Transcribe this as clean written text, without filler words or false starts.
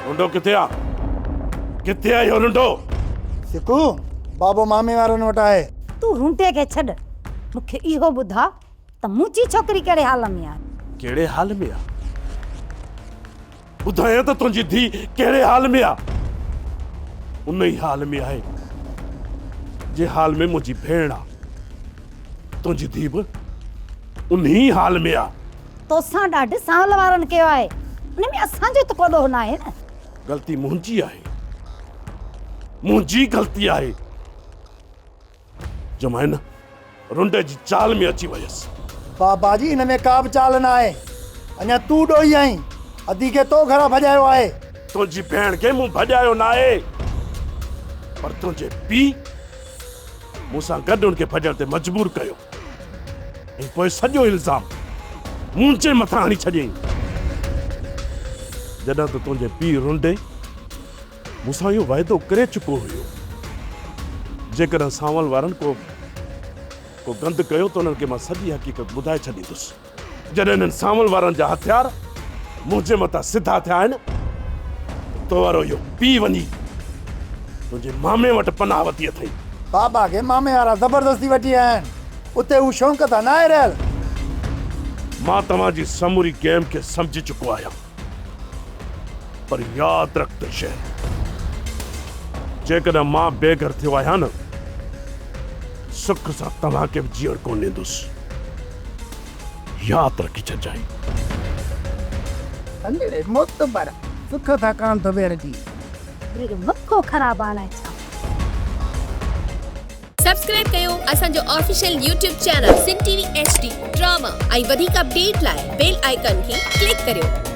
رنڊو ڪٿي آ؟ ڪٿي آ اهو رنڊو؟ سڪو، بابو مامي وارن وٽ آهي. تون رنڊي کي ڇڏ، مون کي اهو ٻڌاء ته منهنجي ڇوڪري ڪهڙي حال ۾ آهي؟ ڪهڙي حال ۾ آ؟ ٻڌايان ته تنهنجي ڌيء ڪهڙي حال ۾ آ؟ ان ئي حال ۾ آهي، جنهن حال ۾ منهنجي ڀيڻ آ. تنهنجي ڌيء به انهي حال ۾ آ. توسان ڏاڍ سانول وارن ڪيو آهي، ان ۾ اسان جو ته ڪو ڏوهه ناهي نه. غلطي منهنجي آهي، منهنجي غلطي آهي جو مان هن رنڊ جي چال ۾ اچي ويس. بابا جي ان ۾ ڪا به چال ناهي، اڃا تون ڏوهي آهين، ادي کي تو گهران ڀڄايو آهي. تنهنجي ڀيڻ کي مون ڀڄايو ناهي، پر تنهنجي پيء مون سان گڏ ان کي ڀڄڻ تي مجبور ڪيو ۽ پوء سڄو الزام منهنجي مٿان هڻي ڇڏيائين. جڏهن ته تنهنجي پيء رنڊي مون سان اهو واعدو ڪري چڪو هيو، جيڪڏهن سانول وارن ڪو ڪو گند ڪيو ته انهن کي مان سڄي حقيقت ٻڌائي ڇڏيندس. جڏهن انهن سانول وارن جا هٿيار منهنجي مٿان سڌا ٿيا آهن ته تو وارو اهو پيء وڃي تنهنجي مامي وٽ پناهه ورتي اٿئي. بابا کي مامي وارا زبردستي وٺي آيا آهن. اتي هو شونق سان ناهي رهيل. مان توهان جي سموري گيم کي سمجهي چڪو آهيان. پر ياد رک ته شهر جيڪڏهن مان بي گهر ٿيو آهيان نه سک سان توهان کي به جيئڻ ڪونه ڏيندس. ياد رکي ڇڏجانء. سنڌڙي معتبر سک سان ڪانه ٿو ويڙهجي. وري مٿو خراب آڻائي ڇا. سبسڪرائب ڪيو اسان جو official YouTube channel Sindh T V H D drama ۽ وڌيڪ اپڊيٽ لاء بيل آئيڪان کي ڪلڪ ڪريو.